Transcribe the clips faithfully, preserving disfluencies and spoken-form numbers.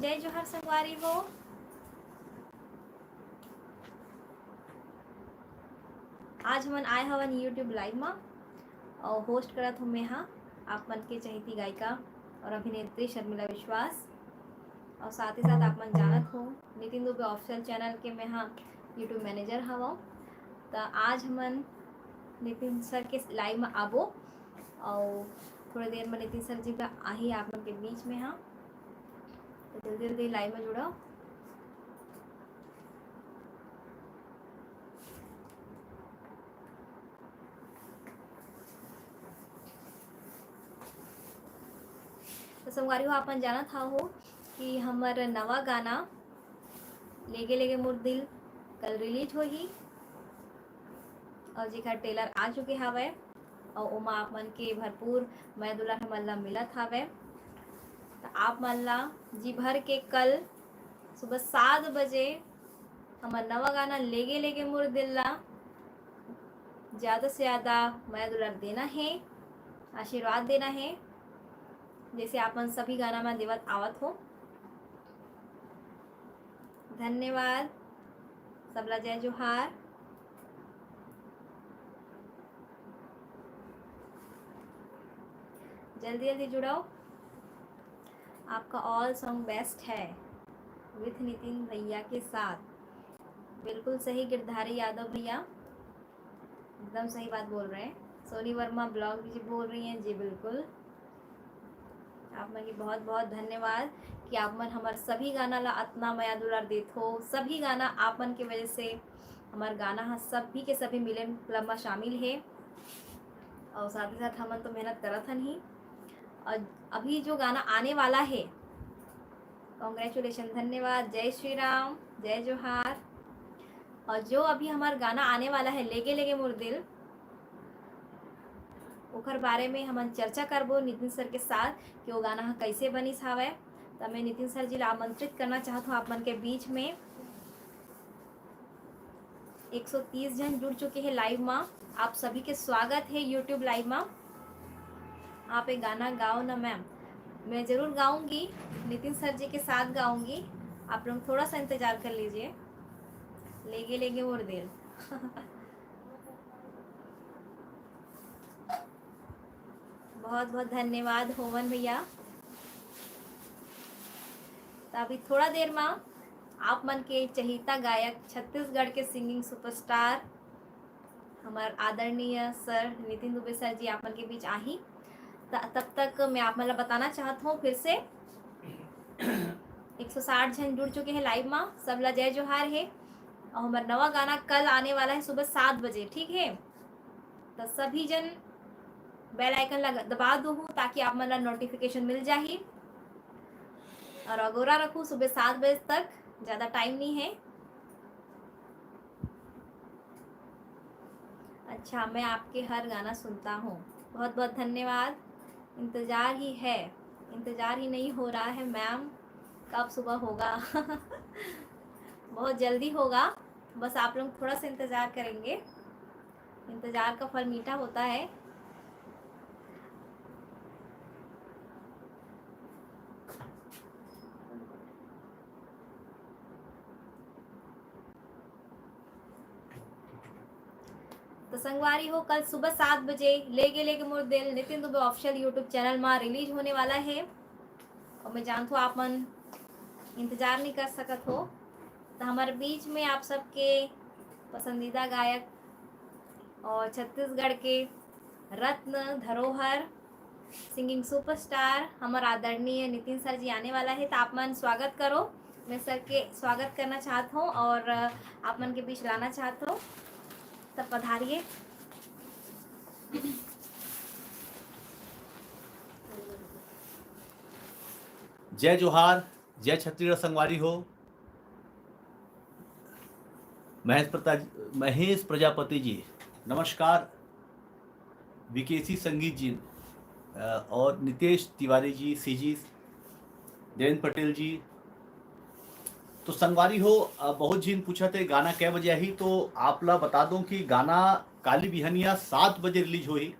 जय जोहार संगवारी हो। आज हमन आए हवन YouTube live मा अउ host करत हों मैं हा आप मन के चहेती गायिका अउ अभिनेत्री शर्मिला विश्वास। अउ साथ ही साथ आप मन जानत हो नितिन दुबे official channel के मैं हा YouTube manager हवं। त आज हमन नितिन sir के live मा आबो अउ थोड़ा देर में नितिन sir जी का आही आप मन के बीच में हा। तो जल्दी जल्दी live में जुड़ो। तो संगवारी हो, आप मन जानत हव हो कि हमर नवा गाना लेगे लेगे मोर दिल कल release होही अउ जेकर trailer आ चुके हवय अउ ओमा आप मन के भरपूर मया दुलार हमन ला मिलत हवय। त आप मन ला जी भर के कल सुबह सात बजे हमर नवा गाना लेगे लेगे मोर दिल ला ज्यादा से ज्यादा मया दुलार देना हे, आशीर्वाद देना हे, जैसे आप मन सभी गाना में देवत आवत हो। धन्यवाद, सबला जय जोहार। जल्दी जल्दी जुड़ो, आपका all song best है with नितिन भैया के साथ। बिल्कुल सही गिरधारी यादव भैया, एकदम सही बात बोल रहे हैं। सोनी वर्मा blog भी बोल रही हैं जी, बिल्कुल। आप मन के बहुत बहुत धन्यवाद कि आप मन हमर सभी गाना ला अतना मया दुलार देत हो। सभी गाना आप मन के वजह से हमर गाना ह सभी के सभी million club में शामिल हे। और साथ ही साथ हमन तो मेहनत करत हन ही। और अभी जो गाना आने वाला है, congratulation, धन्यवाद, जय श्री राम, जय जोहार। और जो अभी हमार गाना आने वाला है लेगे लेगे मोर दिल, ओकर बारे में हमन चर्चा करबो नितिन सर के साथ कि वो गाना ह कैसे बनिस हावय। त मैं नितिन सर जी ला आमंत्रित करना चाहत हूँ आप मन के बीच में। एक सौ तीस जन जुड़ चुके हैं live मा। आप सभी के स्वागत है YouTube live मा। आप एक गाना गाओ ना मैम। मैं जरूर गाऊंगी, नितिन सर जी के साथ गाऊंगी। आप लोग थोड़ा सा इंतजार कर लीजिए। लेगे लेगे मोर दिल। बहुत बहुत धन्यवाद होमन भैया। त अभी थोड़ा देर मा आप मन के चहीता गायक छत्तीसगढ़ के singing superstar हमार आदरणीय सर नितिन दुबे सर जी आप मन के बीच आही। त-, तब तक मैं आप मन ला बताना चाहत हूँ फिर से, एक सौ साठ जन जुड़ चुके हैं live मा। सबला जय जोहार है। और हमारा नवा गाना कल आने वाला है सुबह सात बजे, ठीक है? तो सभी जन bell icon ला दबा दो ताकि आप मन ला notification मिल जाही। और अगोरा रखू सुबह सात बजे तक, ज़्यादा time नहीं है। अच्छा, मैं आपके हर गाना सुनता हूँ। बहुत बहुत धन्यवाद। इंतज़ार ही है, इंतज़ार ही नहीं हो रहा है मैम, कब सुबह होगा? बहुत जल्दी होगा, बस आप लोग थोड़ा सा इंतज़ार करेंगे। इंतज़ार का फल मीठा होता है। तो संगवारी हो, कल सुबह सात बजे लेगे लेगे मोर दिल Nitin Dubey official YouTube channel मा release होने वाला है। और मैं जानत हूँ आप मन इंतजार नहीं कर सकत हो, तो हमारे बीच में आप सबके पसंदीदा गायक और छत्तीसगढ़ के रत्न धरोहर singing superstar हमार आदरणीय नितिन सर जी आने वाला है, तो आप मन स्वागत करो। मैं सर के स्वागत करना चाहत हूँ और आप मन के बीच लाना चाहत हूँ, तब पधारिए। जय जोहार, जय छत्तीसगढ़ संगवारी हो। महेश प्रता-, महेश प्रजापति जी, नमस्कार। विकेशी संगीत जी, अ, और नितेश तिवारी जी, सीजी, देवेंद्र पटेल जी। तो संगवारी हो, अ, बहुत झिन पूछत हे गाना कै बजे आही, तो आप ला बता दूं कि गाना काली बिहनिया सात बजे release होही।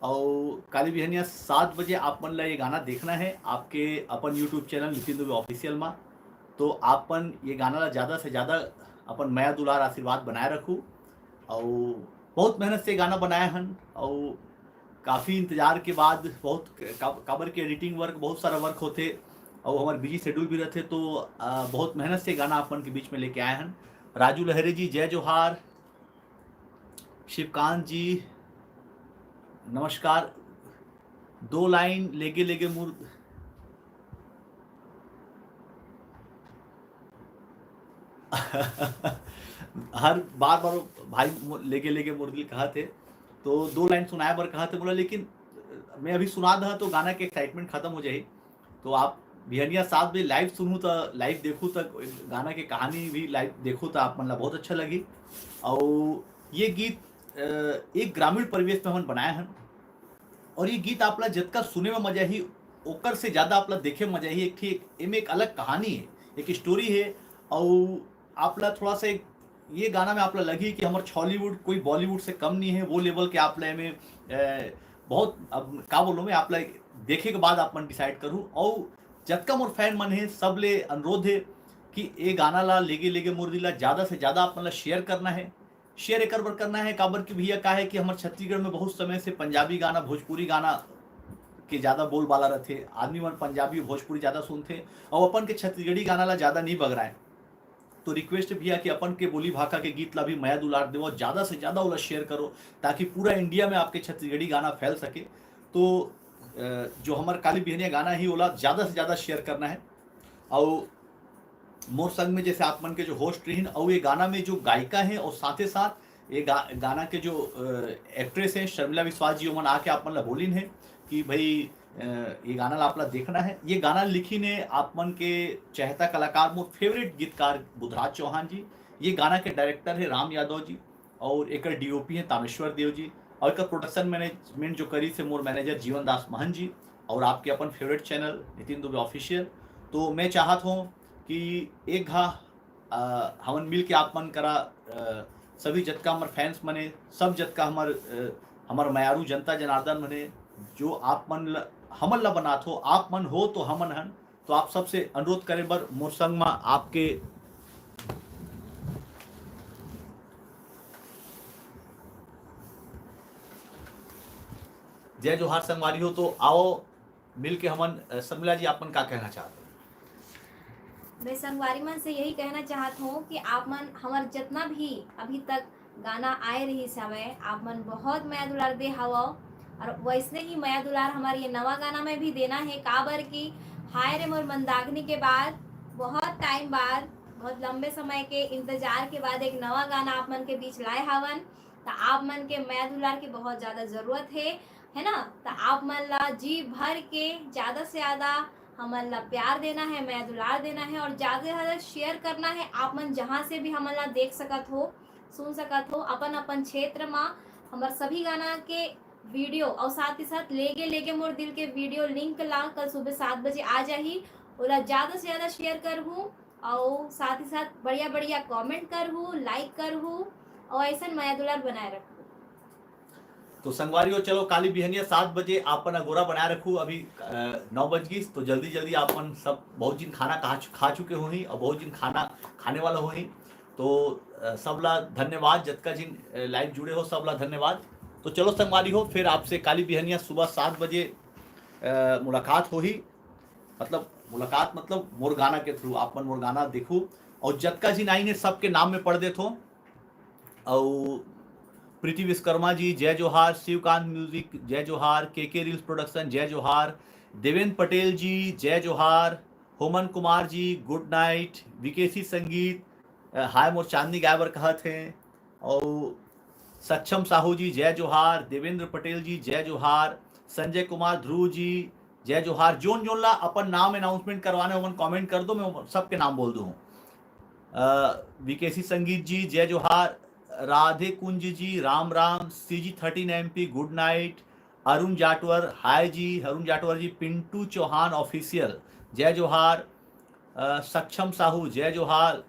अउ काली बिहनिया सात बजे आप मन ला ये गाना देखना है आपके अपन YouTube channel Nitin Dubey official मा। तो आप मन ये गाना ला ज़्यादा से ज़्यादा अपन मया दुलार आशीर्वाद बनाए रखू। अउ बहुत मेहनत से ये गाना बनाए हन, अउ काफ़ी इंतजार के बाद बहुत क-, का-, काबर के एडिटिंग वर्क, बहुत सारा वर्क होथे, अउ हमार बिजी शेड्यूल भी रहथे, तो, अ, बहुत मेहनत से गाना आप मन के बीच में लेके आए हन। राजू लहरे जी, जय जोहार। शिवकांत जी, नमस्कार। दो लाइन लेगे लेगे मुर-, हर बार बार भाई मो-, लेगे लेगे मुरली कहा थे, तो दो लाइन सुनाए बर कहा थे बोला, लेकिन मैं अभी सुना दहा तो गाना के एक्साइटमेंट खत्म हो जाही। तो आप बिहनिया सात बजे लाइव सुनहू त, लाइव देखू त, गाना के कहानी भी लाइव देखू त आप मन ला बहुत अच्छा लगी। अउ ये गीत, अ, एक ग्रामीण परिवेश में हमन बनाए हन, और ये गीत आप ला जतका सुने में मजा ही, ओकर से ज़्यादा आप ला देखे में मजा ही। एक ठे, एक, एमे एक अलग कहानी है, एक स्टोरी है, अउ आप ला थोड़ा सा एक, ये गाना में आप ला लगी कि हमर छॉलीवुड कोई बॉलीवुड से कम नहीं है, वो लेवल के आप ला एमे, अ, बहुत, अब का बोलूँ मैं, आप ला देखे के बाद आप मन डिसाइड करू। अउ जतका मोर फैन मन है, सब ले अनुरोध है कि ये गाना ला, लेगे लेगे मुरली ला, ज़्यादा से ज़्यादा आप मन ला शेयर करना है। शेयर एकर बर करना है, काबर कि भैया का है कि हमर छत्तीसगढ़ में बहुत समय से पंजाबी गाना, भोजपुरी गाना के ज़्यादा बोलबाला रथे। आदमी मन पंजाबी, भोजपुरी ज़्यादा सुनथे, अउ अपन के छत्तीसगढ़ी गाना ला ज़्यादा नहीं बगराए। तो रिक्वेस्ट भैया कि अपन के बोली भाखा के गीत ला भी मया दुलार देवो, ज़्यादा से ज़्यादा ओला शेयर करो, ताकि पूरा इंडिया में आपके छत्तीसगढ़ी गाना फैल सके। तो, अ, जो हमर काली बिहनिया गाना ही, ओला ज़्यादा से ज़्यादा शेयर करना है। अउ मोर संग में जैसे आप मन के जो होस्ट रहिन, अउ ये गाना में जो गायिका है, और साथे साथ ये गा-, गाना के जो, अ, एक्ट्रेस हैं शर्मिला विश्वास जी, ओमन आके आप मन ला बोलिन है कि भाई, अ, ये गाना ला आप ला देखना है। ये गाना लिखिन है आप मन के चहेता कलाकार, मोर फेवरेट गीतकार बुधराज चौहान जी। ये गाना के डायरेक्टर है राम यादव जी, और एकर डीओपी है तामेश्वर देव जी, और एकर प्रोडक्शन मैनेजमेंट जो करिस हे मोर मैनेजर जीवन दास महंत जी, और आपके अपन favourite channel Nitin Dubey official. तो मैं चाहत हूँ कि एक घा, अ, हमन मिल के आप मन करा, अ, सभी जतका हमर फैंस मने, सब जतका हमर, अ, हमर मयारू जनता जनार्दन मने, जो आप मन ल-, हमन ला बनात हो, आप मन हो तो हमन हन। तो आप सबसे अनुरोध करे बर मोर संग मा आपके जय जोहार संगवारी हो। तो आओ मिल के हमन, अ, शर्मिला जी, आप मन का कहना चाहत हो? मैं संगवारी मन से यही कहना चाहत हूँ कि आप मन हमर जितना भी अभी तक गाना आए रहिस हवय, आप मन बहुत मया दुलार दे हवव, और वैसने ही मया दुलार हमर ये नवा गाना में भी देना है। काबर कि हाय रे मोर मंदाकिनी के बाद बहुत टाइम बाद, बहुत लंबे समय के इंतजार के बाद एक नवा गाना आप मन के बीच लाए हवन, त आप मन के मया दुलार के बहुत ज्यादा जरूरत है, है ना? त आप मन ला जी भर के ज्यादा से ज्यादा हमन ला प्यार देना है, मया दुलार देना है, और ज्यादा से ज्यादा शेयर करना है। आप मन जहाँ से भी हमन ला देख सकत हो, सुन सकत हो, अपन अपन क्षेत्र मा हमर सभी गाना के वीडियो और साथ ही साथ लेगे लेगे मोर दिल के वीडियो लिंक ला कल सुबह सात बजे आ जाही, ओला ज्यादा से ज्यादा शेयर करहू, और साथ ही साथ बढ़िया बढ़िया कमेंट करहू, लाइक करहू, और ऐसन मया दुलार बनाए रखू। तो संगवारी हो, चलो काली बिहनिया सात बजे आप मन अगोरा बनाए रखू। अभी, अ, नौ बज गई, तो जल्दी जल्दी आप मन सब, बहुत जिन खाना खा चु-, खा चुके होही और बहुत जिन खाना खाने वाला होही। तो, अ, सबला धन्यवाद, जतका जिन, अ, लाइव जुड़े हो, सबला धन्यवाद। तो चलो संगवारी हो, फिर आपसे काली बिहनिया सुबह सात बजे, अ, मुलाकात होही। मतलब मुलाकात, मतलब मोर गाना के थ्रू आप मन मोर गाना देखू, और जतका जिन आइन हे सबके नाम में पढ़ देत हो। अउ प्रीति विश्वकर्मा जी, जय जोहार। शिवकांत म्यूजिक, जय जोहार। केके रील्स प्रोडक्शन, जय जोहार। देवेंद्र पटेल जी, जय जोहार। होमन कुमार जी, गुड नाइट। विकेशी संगीत, अ, हाय मोर चांदनी गाय बर कहत हे। अउ सक्षम साहू जी, जय जोहार। देवेंद्र पटेल जी, जय जोहार। संजय कुमार ध्रुव जी, जय जोहार। जोन जोन ला अपन नाम अनाउंसमेंट करवाना हे, ओमन कमेंट कर दो, मैं सबके नाम बोल दूँ। अ, विकेशी संगीत जी, जय जोहार। राधे कुंज जी, राम राम। CG thirteen MP, good night. Arun Jatwar, hi ji. Arun Jatwar ji, Pintu Chauhan official, जय जोहार। अ, सक्षम साहू, जय जोहार।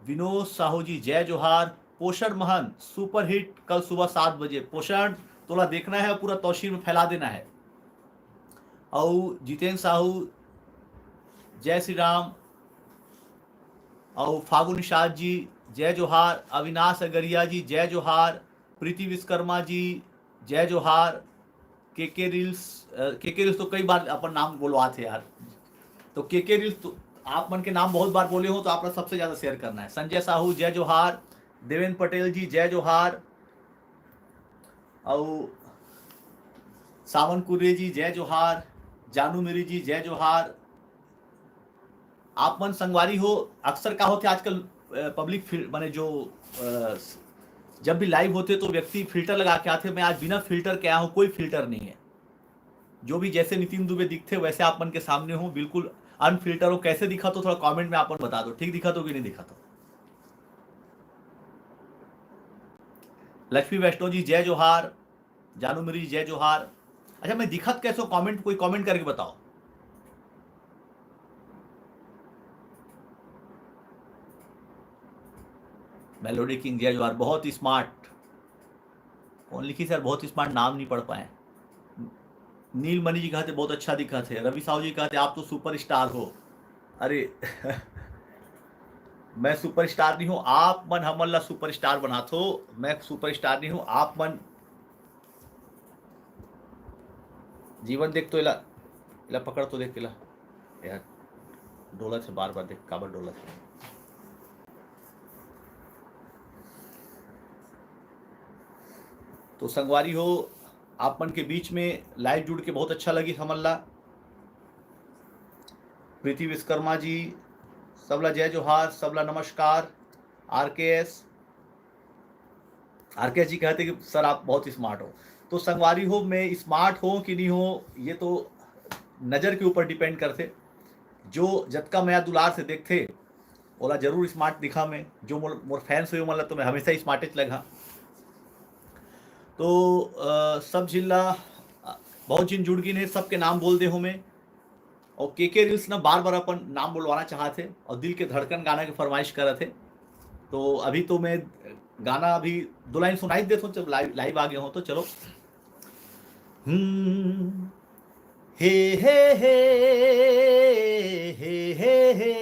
विनोद साहू जी, जय जोहार। पोषण महंत, सुपरहिट, कल सुबह सात बजे। पोषण, तोला देखना है, पूरा तौसीर में फैला देना है। अउ जितेंद्र साहू, जय श्री राम। अउ फागु निषाद जी, जय जोहार। अविनाश अगरिया जी, जय जोहार। प्रीति विश्वकर्मा जी, जय जोहार। केके रील्स, अ, केके रील्स तो कई बार अपन नाम बोलवा थे यार, तो केके रील्स तो आप मन के नाम बहुत बार बोले हो, तो आप सबसे ज्यादा शेयर करना है। संजय साहू, जय जोहार। देवेंद्र पटेल जी, जय जोहार। अउ सावन कुर्रे जी, जय जोहार। जानू मेरी जी, जय जोहार। आप मन संगवारी हो, अक्सर का होथे आजकल, अ, पब्लिक फिल-, माने जो, अ, जब भी लाइव होथे तो व्यक्ति फिल्टर लगा के आथे। मैं आज बिना फिल्टर के आया हूँ, कोई फिल्टर नहीं है। जो भी जैसे नितिन दुबे दिखथे वैसे आप मन के सामने हूँ, बिल्कुल अनफिल्टर हूँ। कैसे दिखत हो थोड़ा कमेंट में आप मन बता दो, ठीक दिखत हो कि नहीं दिखत हो? लक्ष्मी वैष्णव जी, जय जोहार। जानू मेरी, जय जोहार। अच्छा, मैं दिखत कैसे हूँ? कमेंट, कोई कमेंट करके बताओ। मेलोडी किंग, जय जोहार। बहुत ही स्मार्ट। कौन लिखिस यार, बहुत ही स्मार्ट, नाम नहीं पढ़ पाए। नीलमणि जी कहथे, "बहुत अच्छा दिखत हे।" रवि साहू जी कहथे, "आप तो सुपरस्टार हो।" अरे मैं सुपरस्टार नहीं हूँ, आप मन हमन ला सुपरस्टार बनात हो। मैं सुपरस्टार नहीं हूँ, आप मन जीवन देख तो एला, एला पकड़ तो देख एला। यार, डोलत हे बार-बार, देख काबर डोलत हे। तो संगवारी हो, आप मन के बीच में लाइव जुड़ के बहुत अच्छा लगिस हमन ला। प्रीति विश्वकर्मा जी, सबला जय जोहार, सबला नमस्कार। आरकेएस, आरकेएस जी कहथे कि सर आप बहुत स्मार्ट हो। तो संगवारी हो, मैं स्मार्ट हो कि नहीं हो, ये तो नज़र के ऊपर डिपेंड करथे। जो जतका मया दुलार से देखथे, ओला जरूर स्मार्ट दिखा मैं। जो मोर, मोर फैंस होय, ओमन ला तो मैं हमेशा स्मार्टेच लगा। तो, अ, सब झिन ला, अ, बहुत झिन जुड़ गिन हे, सबके नाम बोल दे हो मैं। और केके रील्स ना बार-बार अपन नाम बोलवाना चाहत हे और दिल के धड़कन गाना के फरमाइश करत हे। तो अभी तो मैं गाना अभी दो लाइन सुनाई देत हूँ, जब लाइव, लाइव आ गए हो तो चलो। हम्म। हे, हे, हे, हे, हे, हे,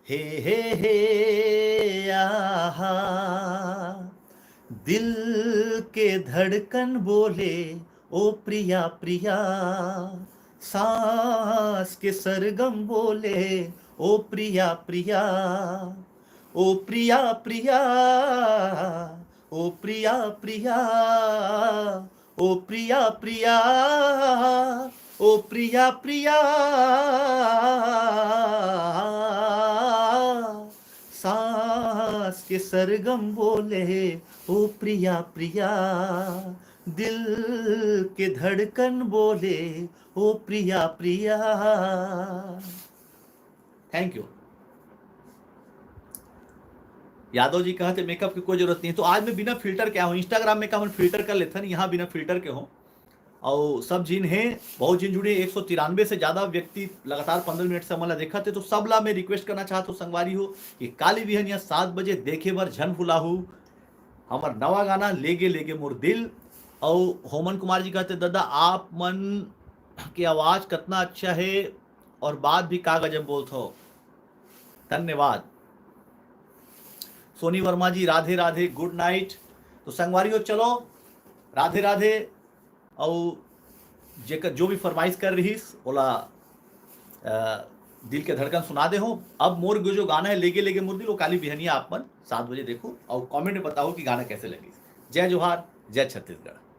हे, हे, हे, आहा। दिल के धड़कन बोले, ओ प्रिया, प्रिया। सांस के सरगम बोले, ओ प्रिया, प्रिया। ओ प्रिया, प्रिया। ओ प्रिया, प्रिया। ओ प्रिया, प्रिया। ओ प्रिया, प्रिया। सांस के सरगम बोले, ओ प्रिया, प्रिया। दिल के धड़कन बोले, ओ प्रिया, प्रिया। Thank you. यादव जी कहत हे, "मेकअप की कोई जरूरत नहीं।" तो आज मैं बिना फिल्टर के आया हूँ। Instagram में का हमन फिल्टर कर लेथन, यहाँ बिना फिल्टर के हो। और सब झिन हे, बहुत झिन जुड़े, एक सौ तिरानवे से ज्यादा व्यक्ति लगातार पन्द्रह मिनट से हमन ला देखत हे। तो सब ला मैं रिक्वेस्ट करना चाहत हूँ संगवारी हो कि काली बिहनिया सात बजे देखे बर झन भुलाहू हमर नवा गाना लेगे लेगे मोर दिल। और होमन कुमार जी कहत हे, "दादा आप मन के आवाज कितना अच्छा है और बात भी का गजब बोलत हो।" धन्यवाद। सोनी वर्मा जी, राधे राधे, गुड नाइट। तो संगवारी हो, चलो, राधे राधे। अउ जेकर जो भी फरमाइश कर रहिस, ओला, अ, दिल के धड़कन सुना दे हो। अब मोर जो गाना है लेगे लेगे मोर दिल, वो काली बिहनिया आप मन सात बजे देखो और कमेंट में बताओ कि गाना कैसे लगिस। जय जोहार, जय छत्तीसगढ़।